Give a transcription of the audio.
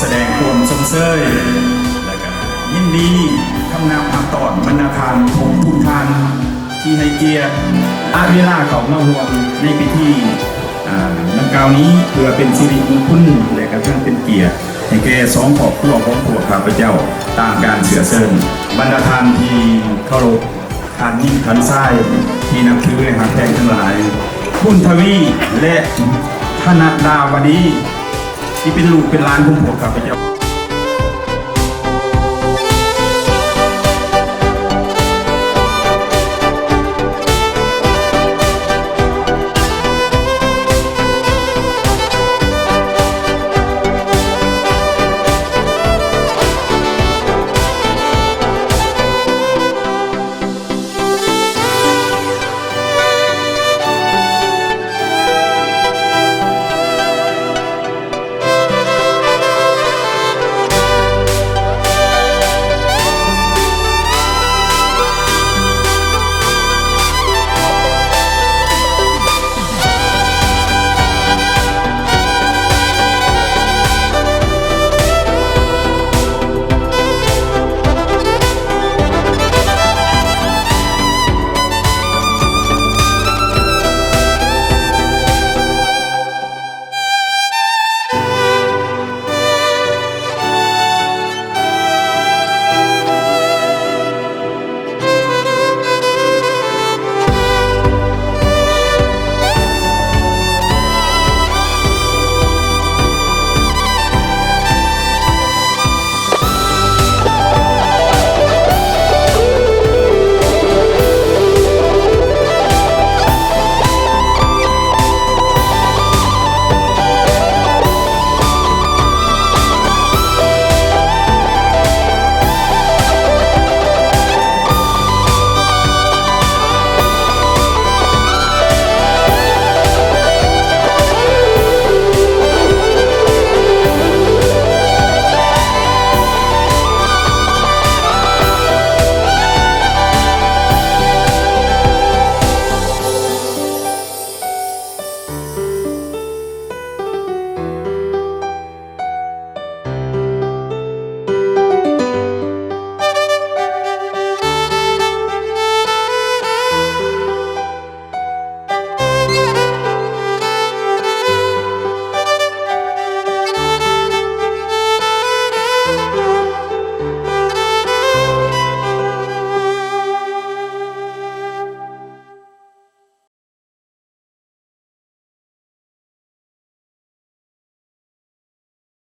ສະແດງຄວາມຊົມເຊີຍ ແລະກະຍິນດີຄຳນັບຮັບຕ້ອນບັນດາທ່ານທຸກໆທ່ານ ທີ່ໃຫ້ກຽດອະເວລາເຂົ້າມາຮ່ວມໃນພິທີ ອ່າ ດັ່ງກ່າວນີ້ ເພື່ອເປັນສິລິມຸງຄຸນ ແລະກະທັງເປັນກຽດໃຫ້ແກ່ສອງຄອບຄົວຂອງພວກຂ້າພະເຈົ້າຕາມການເຊື້ອເຊີນ. ບັນດາທ່ານທີ່ເຄົາລົບ, ທ່ານຍິງທ່ານຊາຍທີ່ນັບຖື ແລະຮັກແພງທັງຫຼາຍ, ບຸນທະວີ ແລະ ທະນະດາວະດີ ທີ່ເປັນລູກເປັນຫຼານຂອງພວກຂ້າພະເຈົ້າ.